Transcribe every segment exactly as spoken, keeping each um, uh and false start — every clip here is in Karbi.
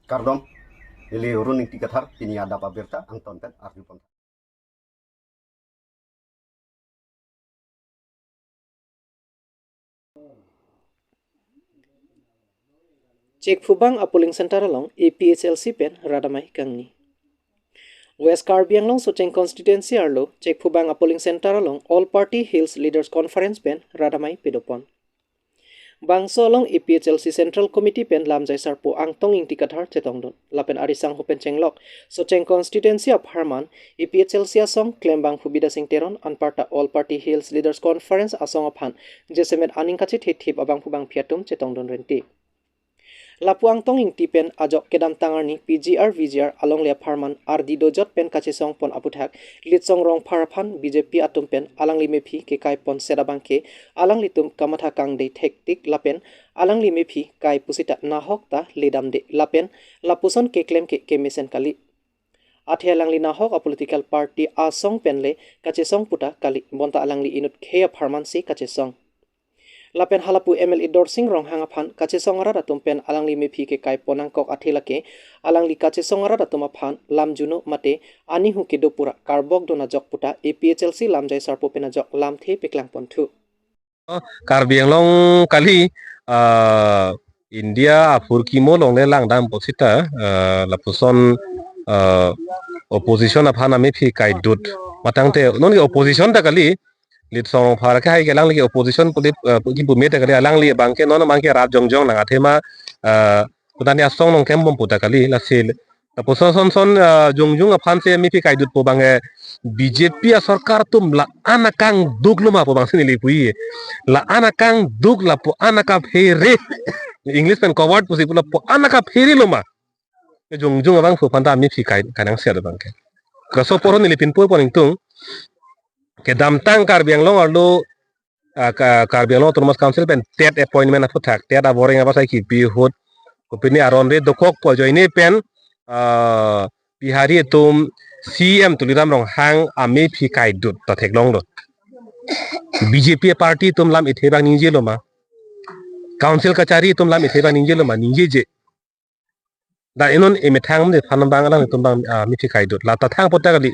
Kardom, neli Arun Ingti Kathar, pini adap abirta angton pen arjupon. Chekphubang a-polling center along A P H L C pen rat amei kangni. West Karbi Anglong Socheng constituency arlo Chekphubang a-polling center along All Party Hills Leaders Conference pen rat amei pedopon. Bangso along A P H L C Central Committee pen lamjai sarpo Angtong Ingti Kathar chetongdun. Lapen arisangho pen chenglok Socheng constituency apharman A P H L C asong klembangphu Bidya Sing Teron anparta All Party Hills Leaders Conference asong aphan jasemet aning kachethithip abangphu bangphi atum chetongdun renti. Lapu Angtong Ingti pen ajok kedamtang arni P G R V G R alongle apharman ardi dojot pen kachesongpon aputhak Litsong Rongphar aphan B J P atum pen alangli mephi kekaipon set abangke alanglitum kamatha kangde thektik lapen alangli mephi kai pusita nahok ta ledamde lapen lapuson keklem ke kemesen kali. Athe alangli nahok a-political party asong penle kachesong puta kali, bonta alangli inut khei apharmansi kachesong. Lapen halapu M L A Dorsing Ronghang aphan kachesong arat atum pen alangli mephi kekaipon nangkok athe lake alangli kachesong arat atum aphan lamjuno mate anihu kedo pura karbok dun ajok puta A P H L C lamjai sarpo pen ajok lamthe peklangponthu. Karbi Anglong kali, ah, India aphurkimo longle langdam pusita, ah, lapuson, ah, opposition aphan amephi kaidut. Matangte, non ke opposition ta kali, Litsong Rongphar ke hai kelang lagi opposition pulip, ah, kipu meta kali alangli abangke non abangke rat jongjong nang athema, ah, kutani asong nong kembom puta kali, lasi lapuson son son, ah, jongjong aphansi mephi kaidutpo abangke B J P asorkar atum la-an akangduk loma pu abangsi neli pu-i. La-an akangduk lapu-an akaphere. English pen coward pusi pu lapu-an akaphere loma. Jongjong abangphu aphanta mephi kai, kainang siat abangke. Kaso poro neli pinpur pon ingtung. Kedamtang Karbi Anglong arlo, ah, Ka-, Karbi Anglong Autonomous Council pen TET appointment aputhak, TET aboreng abasai kipi ahut, kopine aron re dokok pu ajoine pen, ah, Bihari atum C M Tuliram Ronghang amephi kaidut ta theklonglo. B J P party atum lam ithe abang ningje loma. Council kachari atum lam ithe abang ningje loma, ningjeje. Da inon emethang de phan abang alanglitum abang, ah, mephi kaidut. Lata thang puta kali.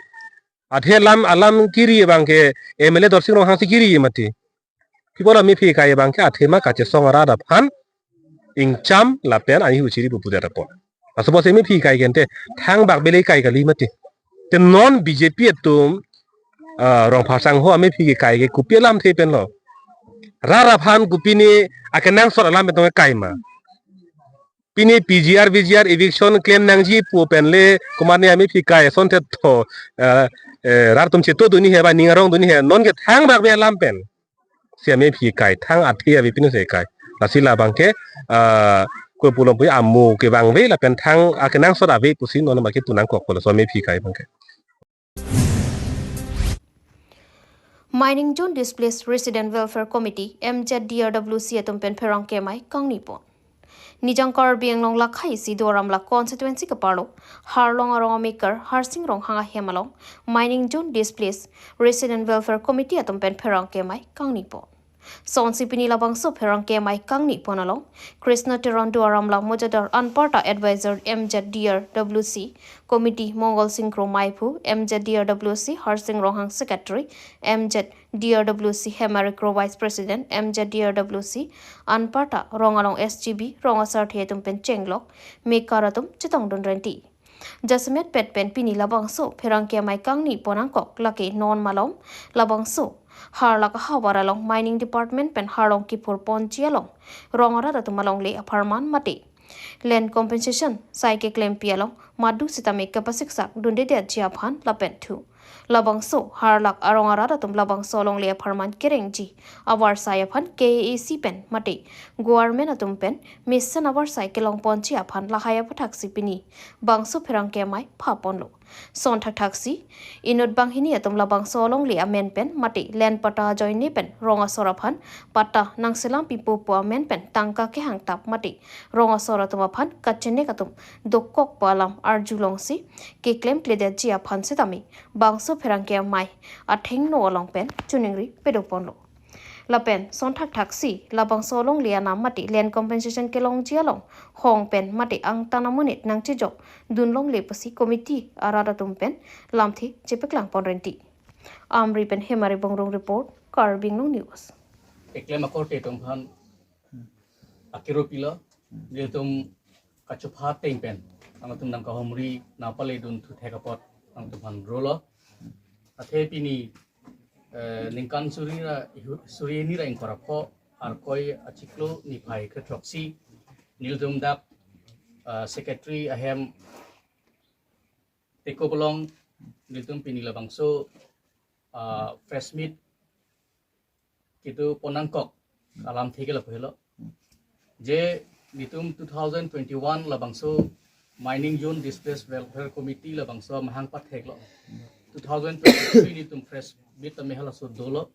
Athe lam alam kiri abangke M L A Dorsing Ronghangsi kiri mati. People amephi kai abangke athema kachesong arat aphan ingcham lapen anihu chiri pupu dera po. Laso pusi mephi kai gente thangbak bele kai kali mati. Te non B J P atum, ah, Rongphar sangho amephi kai ke kopi alamthe penlo. Rat aphan kopine akenangsot alam pen tong kai ma. Pine P G R, V G R eviction klem nangji pu penle komatne amephi kai asonte tho, eh, eh, rat atum chetodunji he ba ning arongdunji he, non ke thangbak be alam pensi amephi kai, thang athe ave pinsi kai. Lasi labangke, ah, ko pulo pu amo kevangve lapen thang akenangsot ave pusi non abangke pu nangkokpo, laso amephi kai abangke. Mining Zone Displaced Resident Welfare Committee, M Z D R W C atum pen pherangke amei kangnipon. Nijang Karbi Anglong lakha isi Duar Amla constituency keparlo Harlong arong amekar Harsing Ronghang ahem along Mining Zone Displaced Resident Welfare Committee atum pen pherangke amei kangnipon. Sonsi pini labangso pherangke amei kangnipon along Krishna Teron Duar Amla Mojadar anparta advisor M Z D R W C committee Mongol Sing Kro Meiphu, M Z D R W C Harsing Ronghang secretary, M Z D R W C Hemari Kro vice president, M Z D R W C anparta rong along S G B rong asarthe atum pen chenglok mekar atum chetongdun renti. Jasemet pet pen pini labangso pherangke amei kangnipon nangkok lake non malom labangso harlak ahavar along mining department pen harlong kiphurponji along rong arat atum alongle apharman mate land compensation sai keklempi along madu sitame kapasiksak dundedetji aphan lapen thu. Labangso harlak arong arat atum labangso alongle apharman kerengji avarsai aphan K A A C pen mate government atum pen mesen avarsai kelongponji aphan lahai aputhak si pini bangso pherangke amei phaponlo. Son thakthaksi inut banghini atum labangso alongle amen pen mate land patta ajoine pen rong asor aphan patta nangselam pipo pu amen pen tangka kehangtap mate rong asor atum aphan kachenek atum dokokpo alam arjulongsi keklemkledetji aphan sitame bangso pherangke amei athengno along pen choningri pedoponlo. Lapen sonthak thaksi labangso alongle anam mate land compensation kelongji along hong pen mate angtan amonit nangchejok dunlongle pusi committee arat atum pen lamthe chepeklang ponrenti. Amri pen Hemari Bongrung report, Karbi Anglong News. Eklem akorte atum aphan akiro pilo, nelitum kachopha ateng pen nangtum nangkahumri nangpale dun thu thek apot nangtum aphan rolo. Athe pini, eh, ningkan suri ra ihu-, suri hini ra ingkoi ra pho, Arkoi achiklo niphai kre throksi, nelitum dak, eh, secretary ahem teko bolong, nelitum pini labangso, ah, press meet kedo pon nangkok alamthe ke lapu helo. Je nelitum two thousand twenty-one labangso Mining Zone Displaced Welfare Committee labangso amahang patheklo. Two thousand twenty-three nelitum press meet tame halaso dolo.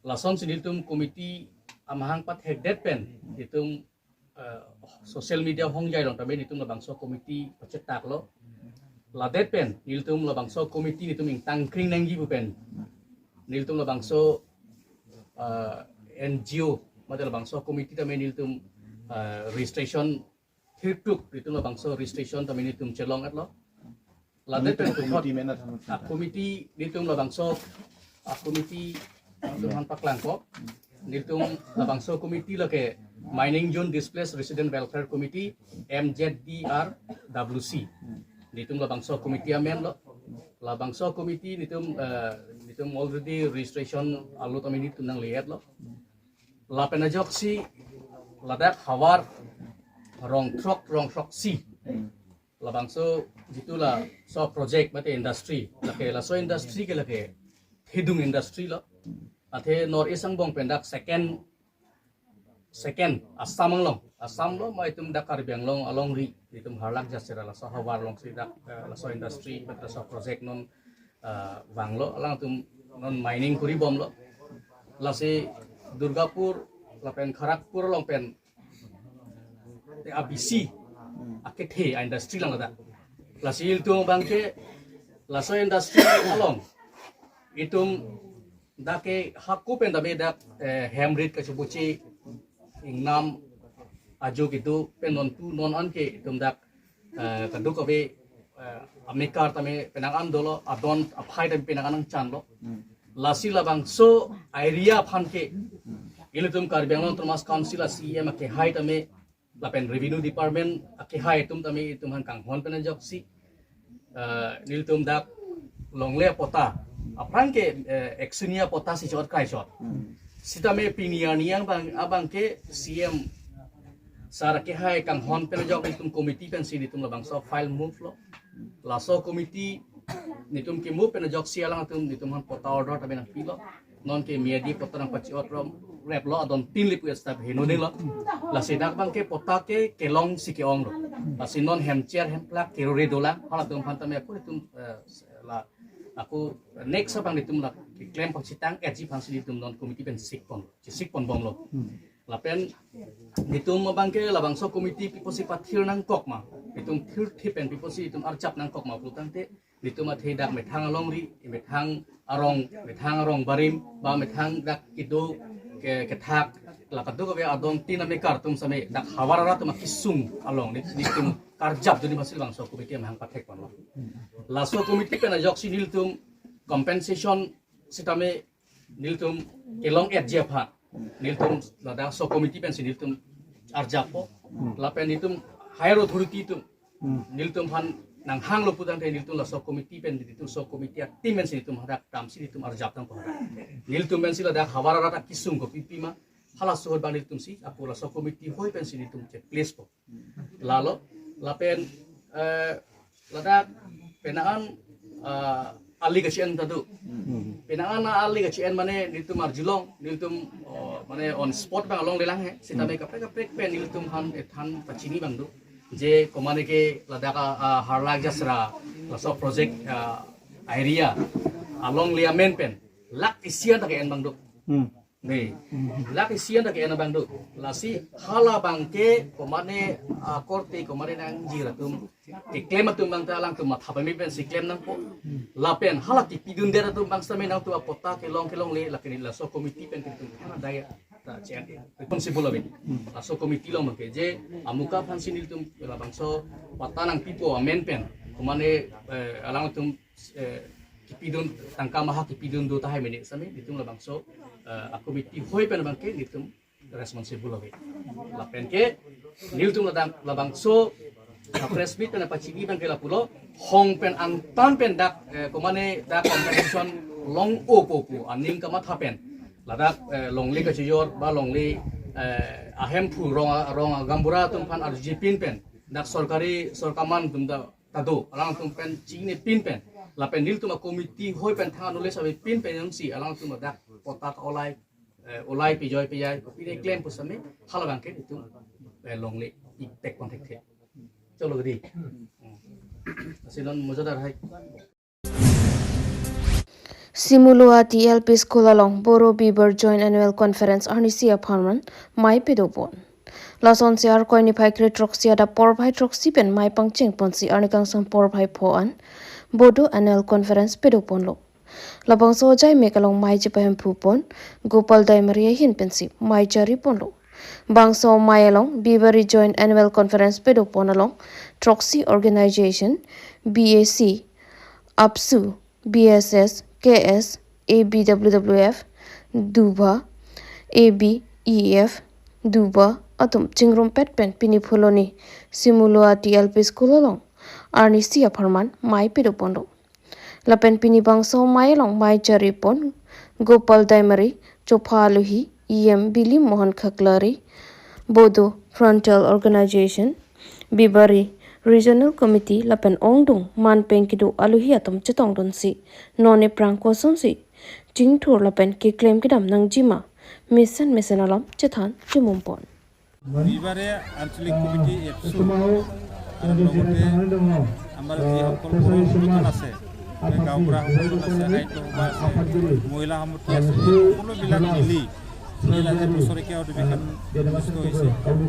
Lasonsi nelitum committee amahang pathekdet pen nelitum, eh, social media hongjai along tame nelitum labangso committee pachetaklo. Ladet pen nelitum labangso committee nelitum ingtang kring nangji pu pen nelitum labangso, eh, N G O mate labangso committee tame nelitum, eh, registration thirtuk, nelitum labangso registration tame nelitum chelong-etlo. Ladet pen puthot committee men at a committee nelitum labangso, a committee nelitum aphan paklangpo. Nelitum labangso committee lake Mining Zone Displaced Resident Welfare Committee, M Z D R W C. Nelitum labangso committee amen lo. Labangso committee nelitum, eh, nelitum already registration alo tame nelitum nangle-etlo. Lapen ajoksi ladak havar rong throk rong throksi labangso jitu laso project mate industry, lake laso industry ke lake thedung industry lo. Athe North East angbong pen dak second, second Assam anglong, Assam lo ma itum dak Karbi Anglong alongri, itum Harlak Jasera laso havar alongsi dak, eh, laso industry mate laso project non, eh, vanglo, alangtum non mining kuri bomlo. Lasi Durgapur lapen Kharagpur along pen te abisi akethe a industry lang ladak. Lasi ilitum abangke laso industry along itum dak ke hako pen tame dak, eh, hem rit kachibuchi ingnam ajo kedo pen non tu non an ke itum dak, eh, kadokave, eh, amekar tame penang an dolo, adon aphai tame penang an nangchanlo. Lasi labangso area aphan ke ilitum Karbi Anglong Autonomous Council a C E M akehai tame lapen Revenue Department akehai atum tame itum aphan kanghon pen ajoksi, eh, nelitum dak longle patta, aphrang ke, eh, action-i patta si chot kai chot. Sitame pini arni abang, abangke C E M sir akehai kanghon pen ajok nelitum committee pensi nelitum labangso file move lo. Laso committee nelitum ke move pen ajoksi alangtum nelitum aphan patta order tame nangpilo. Non ke miyadi patta nangpachi-ot rom replo, adon tin lipu step heno dinglo. Lasi dak abangke patta ke kelongsi ke-onglo. Lasi non hemcher hemplak kerore dolang. Halatum aphan tame ako nelitum, eh, la ako next abang nelitum la keklem pangchitang-etji aphansi nelitum non committee pen sikpon, chisikpon bomlo. Lapen nelitum abangke labangso committee pi apotsi pathir nangkok ma, nelitum thirthip pen pi apotsi itum arjap nangkok ma pulotangte, nelitum athe dak methang alongri, methang arong, methang arong barim, ba methang dak kedo ke, kethak, la kadokave adon tin amekar atum same dak havar arat atum akesung along neli, nelitum karjapdun aphansi labangso committee amahang pathekponlo. Laso committee pen ajoksi nelitum compensation sitame nelitum kelong-etji aphan nelitum ladak laso committee pensi nelitum arjappo. Lapen nelitum higher authority atum nelitum aphan nanghanglo pulotangte nelitum laso committee pen nelitum laso committee a-team pensi nelitum hadak damsi nelitum arjap tangpo hadak. Nelitum pensi ladak havar arat akesung kopi pima, halaso ahut abang nelitumsi ako laso committee hoi pensi nelitum che-placepo. Lalo, lapen, eh, ladak penang an, eh, ali kachi-en ta do. Penang an ali kachi-en mane nelitum arjulong, nelitum, oh, mane on spot abang alonglelang he. Sitame kaprek kaprek pen nelitum aphan ethan pachini abang do. Je komane ke ladak a, a, Harlak Jasera laso project, ah, area alongle amen pen lakh isi an ta ke-en abang do. Ne, lake sian dak ena bang do. Lasi hala bang ke komane akorte komane nangji atum keklem atum bang ta alangtum matha pame pensi klem nangpo. Lapen hala kipidundet atum bang sami nangtum apatta kelong kelongle lake ni laso committee pen ketum thana daya ta chen responsible ave. Laso committee along bang ke je amuka aphansi nelitum labangso patta nangpipo amen pen komane, eh, alangtum, eh, kipidun tangka maha kipidun do tahai mene sami nelitum labangso, eh, a committee hoi pen bang ke nelitum responsible ave. Lapen ke nelitum ladak labangso, ah, press meet pen pachini bang ke lapulo, hong pen angtan pen dak, eh, komane dak compensation long-o po pu aning kamatha pen ladak, eh, longle kachejor ba longle, eh, ahemphu rong a-, rong a gaonbura atum aphan arjupin pen dak sorkari sorkaman atum ta ta do, alangtum pen chinine pin pen lapen nelitum a committee hoi pen thang knowledge ave pin pen yangsi alangtum dak patta olai, eh, olai pejoi pejai, kopine klem pu sami hala bang ke nelitum, eh, longle ipek kontek the. Cholo gedi. Hmm. Lasi non mojadar hai. Simuluati L P School along Boro Bibar Joint Annual Conference arnisi apharman mei pedopon. Lasonsi Arkoi niphai kre throksi adap porphai throksi pen mei pangcheng ponsi arni kangsam porphai pho an Bodo Annual Conference pedoponlo. Labangso ajai mek along mei chepahemphupon Gopal Daimari ahin pensi mei jariponlo. Bangso mei along Bibari Joint Annual Conference pedopon along throksi organization, B A C, ABSU, B S S, K S, A B W W F, Duba, A B E F, Duba atum chingrumpet pen pini Phuloni Simuluati L P School along arnisi apharman mei pedoponlo. Lapen pini bangso mei along mei jaripon Gopal Daimari, chopha aluhi, E M Bilim Mohan Khaklari, Bodo Frontal Organization, Bibari Regional Committee lapen ongdung manpeng kedo aluhi atum chetongdunsi non eprang kosonsi chingthur lapen keklem kedam nangjima mesen mesen alam chethan chimumpon. Bibari Anchalik Committee, ABSU, আৰু লগতে আমাৰ যিসকল পৌৰ সংগঠন আছে, গাঁওবুঢ়া সংগঠন আছে, সাহিত্য সভা আছে, মহিলা সমিতি আছে, এই সকলোবিলাক মিলি এই আজি বছৰেকীয়া অধিৱেশন অনুষ্ঠিত হৈছে। আৰু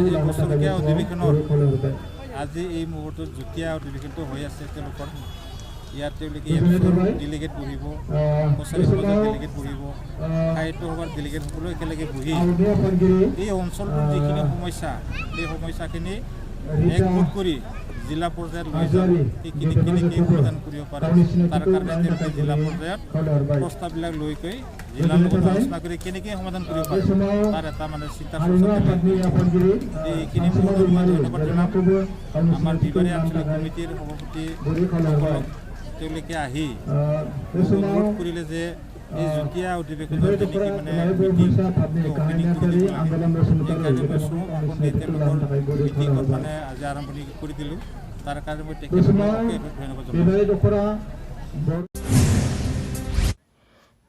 এই বছৰেকীয়া অধিৱেশনৰ আজি এই মুহূৰ্তত যুটীয়া অধিৱেশনটো হৈ আছে তেওঁলোকৰ। ইয়াত তেওঁলোকে এপছৰ ডেলিগেট বহিব, কছাৰী সমাজৰ ডেলিগেট বহিব, সাহিত্য সভাৰ ডেলিগেট সকলো একেলগে বহি এই অঞ্চলটোৰ যিখিনি সমস্যা, সেই সমস্যাখিনি একগোট কৰি জিলা পৰ্যায়ত লৈ যাব। সেইখিনি কেনেকৈ সমাধান কৰিব পাৰে, তাৰ কাৰণে তেওঁলোকে জিলা পৰ্যায়ত প্ৰস্তাৱবিলাক লৈ গৈ জিলাৰ লগত আলোচনা কৰি কেনেকৈ সমাধান কৰিব পাৰে, তাৰ এটা মানে চিন্তা চৰ্চা তেওঁলোকে কৰি যাব। এইখিনি মই ধন্যবাদ জনাম আমাৰ বিবাৰী আঞ্চলিক কমিটিৰ সভাপতি সকলক। তেওঁলোকে আহি মোক অনুৰোধ কৰিলে যে এই যুটীয়া অধিৱেশনৰ যেনেকৈ মানে মিটিং অপেনিং কৰি দিব লাগে। সেইকাৰণে মই চমুকৈ তেওঁলোকৰ মিটিঙত মানে আজি আৰম্ভণি কৰি দিলোঁ। তাৰ কাৰণে মই তেখেতসকলক ধন্যবাদ জনাইছোঁ।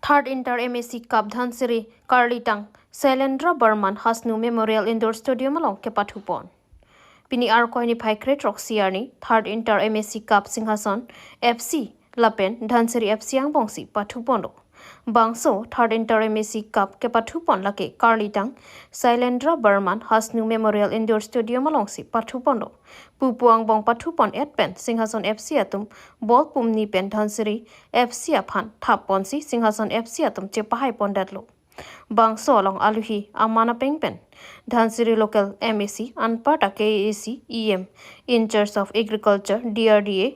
Third Inter M A C Cup Dhansiri Karlitang Sailendra Barman Hasnu Memorial Indoor Stadium along kepathupon. Pini Arkoi niphai kre throksi arni Third Inter M A C Cup Singhason F C lapen Dhansiri F C angbongsi pathuponlo. Bangso Third Inter M A C Cup kepathupon lake Karlitang Sailendra Barman Hasnu Memorial Indoor Stadium alongsi pathuponlo. Pupu angbong pathupon et pen Singhason F C atum ball pumni pen Dhansiri F C aphan thapponsi Singhason F C atum chepahaipondetlo. Bangso along aluhi aman apeng pen Dhansiri local M A C anparta K A A C E M in charge of agriculture D R D A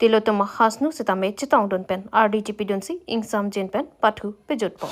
Tilottama Hasnu sitame chetongdun pen ardi chipidunsi ingsamjin pen pathu pejutpo.